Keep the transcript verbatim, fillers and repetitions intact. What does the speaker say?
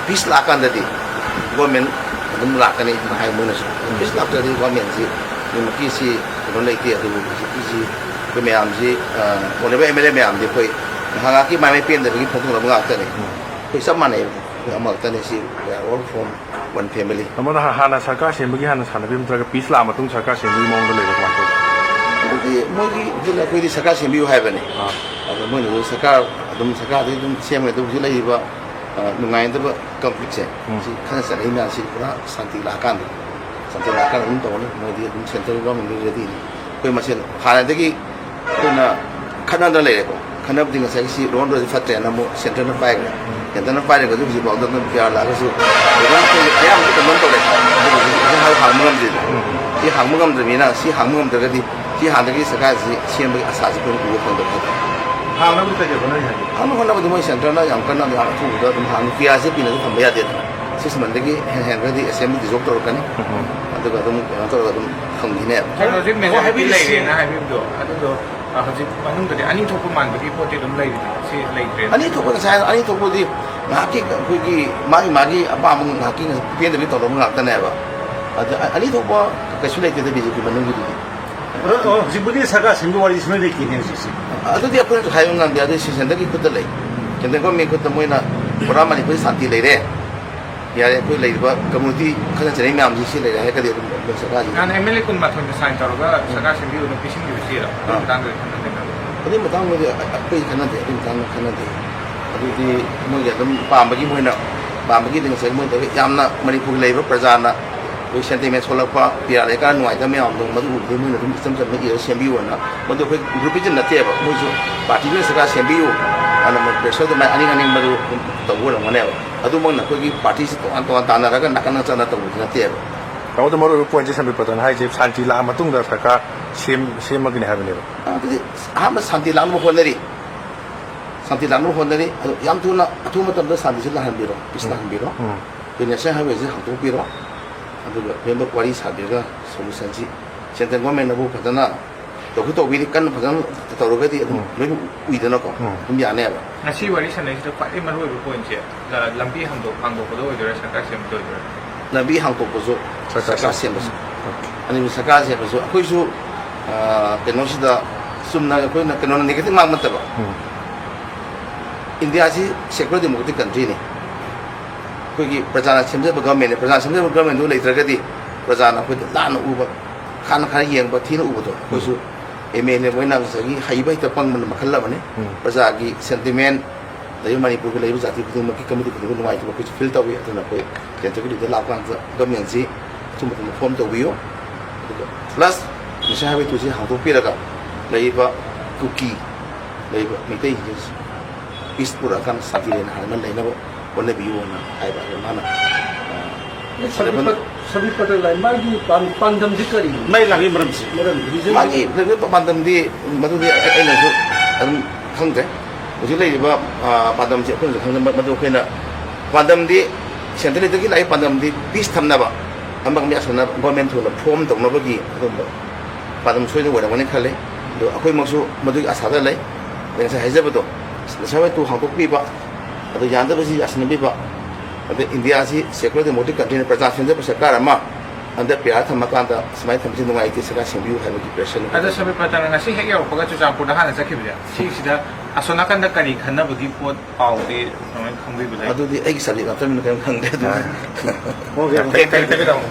Piece ꯂꯥꯛꯑꯀꯥꯟꯗꯗꯤ government ꯑꯗꯨꯝ ꯂꯥꯛꯀꯅꯤ ꯍꯥꯏ ꯃꯣꯏꯅꯁꯨ꯫ ꯄꯤꯁ ꯂꯥꯛꯇ꯭ꯔꯗꯤ ꯒꯣꯔꯃꯦꯟꯁꯤ ꯍꯧꯖꯤꯛꯃꯛꯀꯤꯁꯤ ꯀꯩꯅꯣ ꯂꯩꯇꯦ꯫ ꯑꯗꯨꯕꯨ ꯍꯧꯖꯤꯛꯀꯤꯁꯤ ꯑꯩꯈꯣꯏ ꯃꯌꯥꯝꯁꯤ, ꯑ, ꯑꯣꯏꯔꯤꯕ ꯑꯦꯝ ꯑꯦꯜ ꯑꯦ ꯃꯌꯥꯝꯗꯤ ꯑꯩꯈꯣꯏ ꯉꯥꯏꯍꯥꯛ ꯉꯥꯏꯍꯥꯛꯀꯤ ꯃꯥꯏ ꯃꯥꯏ ꯄꯦꯟꯗꯕꯒꯤ ꯐꯣꯡꯗꯣꯛꯅꯕ ꯉꯥꯛꯇꯅꯤ꯫ ꯑꯩꯈꯣꯏ ꯆꯞ ꯃꯥꯟꯅꯩ, ꯑꯩꯈꯣꯏ ꯑꯃꯈꯛꯇꯅꯤ꯫ ꯁꯤ we are all from one family꯫ ꯑꯃꯅ ꯍꯥꯟꯅ ꯁꯔꯀꯥꯔ ꯁꯦꯝꯕꯒꯤ ꯍꯥꯟꯅ ꯁꯥꯟꯅꯕꯤꯕ ꯅꯠꯇ꯭ꯔꯒ ꯄꯤꯁ ꯂꯥꯛꯑ ꯃꯇꯨꯡ ꯁꯔꯀꯥꯔ ꯁꯦꯝꯕꯒꯤ ꯃꯑꯣꯡꯗ ꯂꯩꯕ ꯀꯃꯥꯏꯅ ꯇꯧꯒꯦ? ꯑꯗꯨꯗꯤ ꯃꯣꯏꯒꯤ, ꯑꯗꯨꯅ ꯑꯩꯈꯣꯏꯗꯤ ꯁꯔꯀꯥꯔ ꯁꯦꯝꯕꯤꯌꯨ ꯍꯥꯏꯕꯅꯤ꯫ ꯑꯥ꯫ ꯑꯗꯣ ꯃꯣꯏꯅꯁꯨ ꯁꯔꯀꯥꯔ ꯑꯗꯨꯝ, ꯁꯔꯀꯥꯔꯗꯤ ꯑꯗꯨꯝ ꯁꯦꯝꯒꯅꯤ꯫ ꯑꯗꯨ ꯍꯧꯖꯤꯛ ꯂꯩꯔꯤꯕ, ꯑ, ꯅꯨꯡꯉꯥꯏꯅꯗꯕ ꯀꯟꯐ꯭ꯂꯤꯛꯁꯦ, ꯎꯝ꯫ ꯁꯤ ꯈꯟꯅ ꯆꯩꯅꯕ ꯃꯌꯥꯝꯁꯤ ꯄꯨꯔꯥ ꯁꯥꯟꯇꯤ ꯂꯥꯛꯑꯀꯥꯟꯗ, ꯁꯥꯟꯇꯤ ꯂꯥꯛꯑꯀꯥꯟꯗ ꯑꯗꯨꯝ ꯇꯧꯔꯅꯤ꯫ ꯃꯣꯏꯗꯤ ꯑꯗꯨꯝ ꯁꯦꯟꯇ꯭ꯔꯦꯜ ꯒꯣꯔꯃꯦꯟꯒꯤ ꯔꯦꯗꯤꯅꯤ꯫ ꯑꯩꯈꯣꯏ ꯃꯁꯦꯟ ꯍꯥꯟꯅꯗꯒꯤ ꯑꯩꯈꯣꯏꯅ ꯈꯠꯅꯗꯅ ꯂꯩꯔꯦꯀꯣ꯫ ꯈꯠꯅꯕꯗꯤ ꯉꯁꯥꯏꯒꯤ ꯁꯤ ꯔꯣꯟ ꯔꯣꯁꯤ ꯐꯠꯇ꯭ꯔꯦꯅ ꯑꯃꯨꯛ ꯁꯦꯟꯇꯔꯅ ꯄꯥꯏꯈ꯭ꯔꯦ꯫ ꯁꯦꯟꯇꯔꯅ ꯄꯥꯏꯔꯒꯁꯨ ꯍꯧꯖꯤꯛꯐꯥꯎꯗ ꯑꯗꯨꯝ ꯄꯤ ꯑꯥꯔ ꯂꯥꯛꯑꯒꯁꯨ ꯑꯗꯨꯝ ꯑꯩꯈꯣꯏ ꯑꯌꯥꯝꯕ ꯀꯟꯐꯥꯔꯝ ꯇꯧꯔꯦ꯫ ꯑꯗꯨꯕꯨ ꯍꯧꯖꯤꯛ ꯍꯧꯖꯤꯛ ꯍꯥꯏꯕ ꯍꯥꯡꯕ ꯉꯝꯗꯦꯗꯅ꯫ ꯁꯤ ꯍꯥꯡꯕ ꯉꯝꯗ꯭ꯔꯕꯅꯤꯅ, ꯁꯤ ꯍꯥꯡꯕ ꯉꯝꯗ꯭ꯔꯒꯗꯤ ꯁꯤ ꯍꯥꯟꯅꯗꯒꯤ ꯁꯔꯀꯥꯔꯁꯤ ꯁꯦꯝꯕꯒꯤ ꯑꯁꯥꯁꯤ ꯑꯩꯈꯣꯏꯅ ꯎꯕ ꯐꯪꯗꯕ ꯍꯥꯏꯇꯥꯔꯦ꯫ ꯍꯥꯡꯅꯕꯗꯤ ꯀꯩ ꯀꯩ ꯍꯣꯠꯅꯔꯤ ꯍꯥꯏꯒꯦ? ꯍꯥꯡꯅ ꯍꯣꯠꯅꯕꯗꯤ ꯃꯣꯏ ꯁꯦꯟꯇꯔꯅ ꯌꯥꯝ ꯀꯟꯅ ꯌꯥꯝ ꯑꯊꯨꯕꯗ ꯑꯗꯨꯝ ꯍꯥꯡꯅꯤ꯫ ꯄꯤ ꯑꯥꯔꯁꯤ ꯀꯨꯏꯅꯁꯨ ꯊꯝꯕ ꯌꯥꯗꯦꯗꯅ꯫ ꯁꯤꯛꯁ ꯃꯟꯊꯇꯒꯤ ꯍꯦꯟꯈ꯭ꯔꯗꯤ ꯑꯦꯁꯦꯝꯕ꯭ꯂꯤ ꯗꯤꯖꯣꯜꯕ ꯇꯧꯔꯛꯀꯅꯤ꯫ ꯎꯝ꯫ ꯑꯗꯨꯒ ꯑꯗꯨꯝ ꯀꯩꯅꯣ ꯇꯧꯔꯒ ꯑꯗꯨꯝ ꯐꯪꯈꯤꯅꯦꯕ꯫ ꯀꯩꯅꯣꯁꯦ, ꯑꯣ, ꯃꯦꯖꯣꯔꯤꯇꯤ ꯍꯥꯏꯕꯗꯤ ꯁꯤ ꯂꯩꯔꯦꯅ ꯍꯥꯏꯕꯤꯕꯗꯣ, ꯑꯗꯨꯗꯣ, ꯑ, ꯍꯧꯖꯤꯛ ꯃꯅꯨꯡꯗꯗꯤ ꯑꯅꯤ ꯊꯣꯛꯄ ꯃꯥꯟꯕꯒꯤ ꯄꯣꯠꯇꯤ ꯑꯗꯨꯝ ꯂꯩꯔꯤꯗ, ꯁꯤ ꯂꯩꯇ꯭ꯔꯦ꯫ ꯑꯅꯤ ꯊꯣꯛꯄ ꯉꯁꯥꯏ, ꯑꯅꯤ ꯊꯣꯛꯄꯗꯤ ꯉꯥꯏꯍꯥꯛꯀꯤ ꯑꯩꯈꯣꯏꯒꯤ ꯃꯥꯒꯤ, ꯃꯥꯒꯤ ꯑꯄꯥꯝꯕ ꯉꯥꯏꯍꯥꯛꯀꯤ ꯄꯦꯟꯗꯕꯤ ꯇꯧꯔꯕ ꯉꯥꯛꯇꯅꯦꯕ꯫ ꯑꯗ ꯑ-, ꯑꯅꯤ ꯊꯣꯛꯄ ꯀꯩꯁꯨ ꯂꯩꯇꯦꯗ ꯕꯤ ꯖꯦ ꯄꯤ ꯃꯅꯨꯡꯒꯤꯗꯨꯗꯤ꯫ ꯑꯗꯣ, ꯑꯣ, ꯍꯧꯖꯤꯛꯄꯨꯗꯤ ꯁꯔꯀꯥꯔ ꯁꯤꯟꯕ ꯋꯥꯔꯤꯁꯨ ꯂꯣꯏ ꯂꯩꯇꯦꯅꯦ ꯍꯧꯖꯤꯛꯁꯦ꯫ ꯑꯗꯨꯗꯤ ꯑꯩꯈꯣꯏꯅꯁꯨ ꯍꯥꯏꯕ ꯉꯝꯗꯦ, ꯑꯗꯨꯗꯤ ꯁꯦꯟꯇꯔꯒꯤ ꯈꯨꯠꯇ ꯂꯩ꯫ ꯁꯦꯟꯇ꯭ꯔꯦꯜ ꯒꯣꯔꯃꯦꯟꯒꯤ ꯈꯨꯠꯇ ꯃꯣꯏꯅ ꯄꯨꯔꯥ ꯃꯅꯤꯄꯨꯔꯗ ꯁꯥꯟꯇꯤ ꯂꯩꯔꯦ꯫ ꯌꯥꯔꯦ, ꯑꯩꯈꯣꯏ ꯂꯩꯔꯤꯕ ꯀꯝꯃꯨꯅꯤꯇꯤ ꯈꯠꯅ ꯆꯩꯅꯕ ꯃꯌꯥꯝꯁꯤ ꯁꯤ ꯂꯩꯔꯦ ꯍꯥꯏꯔꯒꯗꯤ ꯑꯗꯨꯝ ꯁꯔꯀꯥꯔꯁꯤ ꯅꯍꯥꯟ ꯑꯦꯝ ꯑꯦꯜ ꯑꯦ ꯀꯨꯟꯃꯥꯊꯣꯏꯅ ꯁꯥꯏꯟ ꯇꯧꯔꯒ ꯁꯔꯀꯥꯔ ꯁꯦꯝꯕꯤꯌꯨꯅ ꯄꯤꯁꯤꯟꯈꯤꯕꯁꯤ ꯑꯗꯨꯒꯤ ꯑꯥ꯫ ꯃꯇꯥꯡꯗ ꯈꯟꯅꯕꯤꯅꯕ꯫ ꯑꯗꯨꯒꯤ ꯃꯇꯥꯡꯗꯗꯤ ꯑꯩꯈꯣꯏ ꯈꯟꯅꯗꯦ, ꯑꯗꯨꯒꯤ ꯃꯇꯥꯡꯗ ꯈꯟꯅꯗꯦ꯫ ꯑꯗꯨꯗꯤ ꯃꯣꯏꯒꯤ ꯑꯗꯨꯝ ꯄꯥꯝꯕꯒꯤ ꯃꯣꯏꯅ, ꯄꯥꯝꯕꯒꯤꯗꯤ ꯉꯁꯥꯏ ꯃꯣꯏ ꯇꯧꯋꯤ꯫ ꯌꯥꯝꯅ ꯃꯅꯤꯄꯨꯔꯒꯤ ꯂꯩꯔꯤꯕ ꯄ꯭ꯔꯖꯥꯅ ꯑꯩꯈꯣꯏ ꯁꯦꯟꯇꯤꯃꯦꯟ ꯁꯣꯛꯂꯛꯄ, ꯄꯤ ꯑꯥꯔ ꯂꯩꯀꯥꯏ ꯅꯨꯡꯉꯥꯏꯇꯕ ꯃꯌꯥꯝꯗꯣ ꯃꯗꯨ ꯎꯕꯗꯒꯤ ꯃꯣꯏꯅ ꯑꯗꯨꯝ ꯏꯆꯝ ꯆꯝꯅ ꯏꯔꯒ ꯁꯦꯝꯕꯤꯌꯨꯅ, ꯃꯗꯨ ꯑꯩꯈꯣꯏ ꯒ꯭ꯔꯨꯄꯤꯖꯝ ꯅꯠꯇꯦꯕ꯫ ꯃꯣꯏꯁꯨ ꯄꯥꯔꯇꯤꯗꯨꯅ ꯁꯔꯀꯥꯔ ꯁꯦꯝꯕꯤꯌꯨ ꯍꯥꯏꯅ ꯃꯣꯏ ꯄ꯭ꯔꯦꯁꯔꯗꯨ ꯃꯥꯏ ꯑꯅꯤꯡ ꯑꯅꯤꯡꯕꯗꯨ ꯑꯗꯨꯝ ꯇꯧꯕ ꯑꯣꯏꯔꯝꯒꯅꯦꯕ꯫ ꯑꯗꯨꯃꯛꯅ ꯑꯩꯈꯣꯏꯒꯤ ꯄꯥꯔꯇꯤꯁꯤ ꯇꯣꯉꯥꯟ ꯇꯣꯉꯥꯟ ꯇꯥꯟꯅꯔꯒ ꯅꯥꯀꯟ ꯅꯥꯀꯟꯗ ꯇꯧꯕꯗꯤ ꯅꯠꯇꯦꯕ꯫ ꯇꯥꯃꯣꯗ ꯃꯔꯨꯑꯣꯏꯕ ꯄꯣꯏꯟꯁꯦ ꯁꯝꯕꯤꯠ ꯄꯇꯟ ꯍꯥꯏꯁꯦ ꯁꯥꯟꯇꯤ ꯂꯥꯛꯑ ꯃꯇꯨꯡꯗ ꯁꯔꯀꯥꯔ ꯁꯦꯝ-, ꯁꯦꯝꯃꯒꯅꯤ ꯍꯥꯏꯕꯅꯦꯕ꯫ ꯑꯗꯨꯗꯤ ꯑꯍꯥꯟꯕ ꯁꯥꯟꯇꯤ ꯂꯥꯛꯅꯕ ꯍꯣꯠꯅꯔꯤ꯫ ꯁꯥꯟꯇꯤ ꯂꯥꯛꯅꯕ ꯍꯣꯠꯅꯔꯤ꯫ ꯑꯗꯣ ꯌꯥꯝ ꯊꯨꯅ, ꯑꯊꯨꯕ ꯃꯇꯝꯗ ꯁꯥꯟꯇꯤꯁꯤ ꯂꯥꯛꯍꯟꯕꯤꯔꯣ, ꯄꯤꯁ ꯎꯝ꯫ ꯂꯥꯛꯍꯟꯕꯤꯔꯣ꯫ ꯎꯝ꯫ ꯑꯩꯈꯣꯏ ꯅꯦꯁꯅꯦꯜ ꯍꯥꯏꯋꯦꯁꯤ ꯍꯥꯡꯗꯣꯛꯄꯤꯔꯣ꯫ ꯑꯗꯨꯒ ꯂꯣꯏꯅꯃꯛ ꯋꯥꯔꯤ ꯁꯥꯕꯤꯔꯒ ꯁꯣꯂꯨꯁꯟꯁꯤ ꯁꯦꯟꯇ꯭ꯔꯦꯜ ꯒꯣꯔꯃꯦꯟꯅꯕꯨ ꯐꯖꯅ ꯇꯧꯁꯨ ꯇꯧꯕꯤꯔꯤ, ꯀꯟꯅ ꯐꯖꯅ ꯇꯧꯔꯒꯗꯤ ꯑꯗꯨꯝ ꯎꯝ꯫ ꯂꯣꯏꯅꯃꯛ ꯎꯏꯗꯅꯀꯣ꯫ ꯎꯝ꯫ ꯑꯗꯨꯝ ꯌꯥꯅꯦꯕ꯫ ꯉꯁꯤ ꯋꯥꯔꯤ ꯁꯥꯟꯅꯩꯁꯤꯗ ꯈ꯭ꯋꯥꯏꯗꯒꯤ ꯃꯔꯨꯑꯣꯏꯕ ꯄꯣꯏꯟꯁꯦ, ꯂ-, ꯂꯝꯕꯤ ꯍꯥꯡꯗꯣꯛ-, ꯍꯥꯡꯗꯣꯛꯄꯗ ꯑꯣꯏꯗꯣꯏꯔꯥ, ꯁꯔꯀꯥꯔ ꯁꯦꯝꯕꯗ ꯑꯣꯏꯗꯣꯏꯔꯥ? ꯂꯝꯕꯤ ꯍꯥꯡꯗꯣꯛꯄꯁꯨ ꯁꯔꯀꯥꯔ ꯁꯔꯀꯥꯔ ꯁꯦꯝꯕꯁꯨ꯫ ꯁꯦꯝꯕꯁꯨ꯫ ꯑꯣꯀꯦ꯫ ꯑꯅꯤꯃꯛ ꯁꯔꯀꯥꯔ ꯁꯦꯝꯕꯁꯨ꯫ ꯑꯩꯈꯣꯏꯁꯨ, ꯑ, ꯀꯩꯅꯣꯁꯤꯗ ꯆꯨꯝꯅ ꯑꯩꯈꯣꯏꯅ ꯀꯩꯅꯣꯅ negative ꯉꯥꯡꯕ ꯅꯠꯇꯕ꯫ ꯎꯝ꯫ ꯏꯟꯗꯤꯌꯥꯁꯤ secular democratic countryꯅꯤ꯫ ꯑꯩꯈꯣꯏꯒꯤ ꯄ꯭ꯔꯖꯥꯅ ꯁꯦꯝꯖꯕ governmentꯅꯤ꯫ ꯄ꯭ꯔꯖꯥꯅ ꯁꯦꯝꯖꯕ governmentꯗꯨ ꯂꯩꯇ꯭ꯔꯒꯗꯤ ꯄ꯭ꯔꯖꯥꯅ ꯑꯩꯈꯣꯏꯗ ꯂꯥꯟꯅ ꯎꯕ, ꯈꯥꯅ ꯈꯥꯅ ꯌꯦꯡꯕ, ꯊꯤꯅ ꯎꯕꯗꯣ ꯑꯩꯈꯣꯏꯁꯨ ꯎꯝ꯫ MLA ꯃꯣꯏꯅ ꯉꯁꯥꯏꯒꯤ ꯍꯩꯕ ꯍꯩꯇ ꯄꯪꯕꯅ ꯃꯈꯜ ꯑꯃꯅꯤ꯫ ꯎꯝ꯫ ꯄ꯭ꯔꯖꯥꯒꯤ sentiment ꯂꯩꯔꯤꯕ ꯃꯅꯤꯄꯨꯔꯒꯤ ꯂꯩꯔꯤꯕ ꯖꯥꯇꯤ ꯈꯨꯗꯤꯡꯃꯛꯀꯤ community ꯈꯨꯗꯤꯡꯃꯛ ꯅꯨꯡꯉꯥꯏꯇꯕ ꯑꯩꯈꯣꯏꯁꯨ feel ꯇꯧꯏ꯫ ꯑꯗꯨꯅ ꯑꯩꯈꯣꯏ centreꯒꯤ leader ꯂꯥꯛꯄ ꯀꯥꯟꯗ governmentꯁꯤ ꯑꯊꯨꯕ ꯃꯇꯝꯗ form ꯇꯧꯕꯤꯌꯨ꯫ ꯑꯗꯨꯒ plus National Highway twoꯁꯤ ꯍꯥꯡꯗꯣꯛꯄꯤꯔꯒ ꯂꯩꯔꯤꯕ ꯀꯨꯀꯤ, ꯂꯩꯔꯤꯕ ꯃꯩꯇꯩꯁꯤꯡꯁꯤ peace ꯄꯨꯔꯛꯑꯀꯥꯟꯗ ꯁꯥꯟꯇꯤ ꯂꯩꯅ ꯍꯥꯟꯅ ꯂꯩꯅꯕ ꯍꯣꯠꯅꯕꯤꯌꯨꯅ ꯍꯥꯏꯕ꯫ ꯑꯗꯣ ꯃꯥꯅ, ꯑ, ꯁꯕꯤ ꯄꯠ-, ꯁꯕꯤ ꯄꯇꯦꯜ ꯍꯥꯏ ꯃꯥꯒꯤ ꯄꯥꯟ-, ꯄꯥꯟꯗꯝꯗꯤ ꯀꯔꯤꯅꯣ? ꯃꯩ ꯂꯥꯛꯄꯒꯤ ꯃꯔꯝꯁꯤ꯫ ꯃꯔꯝ, reason ꯃꯥꯒꯤ ꯂꯩꯕ ꯄꯥꯟꯗꯝꯗꯤ ꯃꯗꯨꯗꯤ ꯑꯩꯅꯁꯨ ꯑꯗꯨꯝ ꯈꯪꯗ꯭ꯔꯦ꯫ ꯍꯧꯖꯤꯛ ꯂꯩꯔꯤꯕ, ꯑ, ꯄꯥꯟꯗꯝꯁꯤ ꯑꯩꯈꯣꯏꯅꯁꯨ ꯈꯪꯗꯦ꯫ ꯃ-, ꯃꯗꯨ ꯑꯩꯈꯣꯏꯅ ꯄꯥꯟꯗꯝꯗꯤ, centreꯗꯒꯤ ꯂꯥꯛꯏ ꯄꯥꯟꯗꯝꯗꯤ peace ꯊꯝꯅꯕ, ꯑꯃꯒ ꯑꯃꯒ ꯌꯥꯁꯟꯅꯕ, government ꯊꯨꯅ form ꯇꯧꯅꯕꯒꯤ ꯑꯗꯨꯝꯕ ꯄꯥꯟꯗꯝ ꯁꯣꯏꯗꯅ ꯑꯣꯏꯔꯝꯒꯅꯤ ꯈꯜꯂꯤ꯫ ꯑꯗꯣ ꯑꯩꯈꯣꯏꯃꯛꯁꯨ ꯃꯗꯨꯒꯤ ꯑꯁꯥꯗ ꯂꯩ꯫ ꯑꯗꯩ ꯉꯁꯥꯏ ꯍꯥꯏꯖꯕꯗꯣ, National Highway two ꯍꯥꯡꯗꯣꯛꯄꯤꯕ, ꯑꯗꯣ ꯌꯥꯟꯗꯕꯁꯤ ꯌꯥꯁꯤꯟꯅꯕꯤꯕ, ꯑꯗꯩ ꯏꯟꯗꯤꯌꯥꯁꯤ secular democratic countryꯅ ꯄ꯭ꯔꯖꯥ ꯁꯦꯝꯖꯕ ꯁꯔꯀꯥꯔ ꯑꯃ under PR ꯊꯝꯃꯀꯥꯟꯗ ꯁꯨꯃꯥꯏꯅ ꯊꯝꯕꯁꯤ ꯅꯨꯡꯉꯥꯏꯇꯦ, ꯁꯔꯀꯥꯔ ꯁꯦꯝꯕꯤꯌꯨ ꯍꯥꯏꯕꯒꯤ pressure ꯑꯗꯣ ꯁꯕꯤꯄꯇꯅ ꯉꯁꯤ ꯍꯦꯛ ꯌꯧꯔꯛꯄꯒ ꯆꯨꯔꯆꯥꯟꯄꯨꯔꯗ ꯍꯥꯟꯅ ꯆꯠꯈꯤꯕꯁꯦ, ꯁꯤꯁꯤꯗ ꯑꯁꯣꯝ ꯅꯥꯀꯟꯗ ꯀꯔꯤ ꯈꯟꯅꯕꯒꯤ ꯄꯣꯠ ꯄꯥꯎꯗꯤ ꯀꯃꯥꯏꯅ ꯈꯪꯕꯤꯕ ꯂꯩ? ꯑꯗꯨꯗꯤ ꯑꯩꯒꯤ subject ꯅꯠꯇꯕꯅꯤꯅ ꯀꯔꯤꯝ ꯈꯪꯗꯦ꯫ ꯑꯗꯨ ꯑꯣꯀꯦ, ꯑꯣꯀꯦ꯫ ꯀꯔꯤ, ꯀꯔꯤ, ꯀꯔꯤ ꯇꯧꯕ?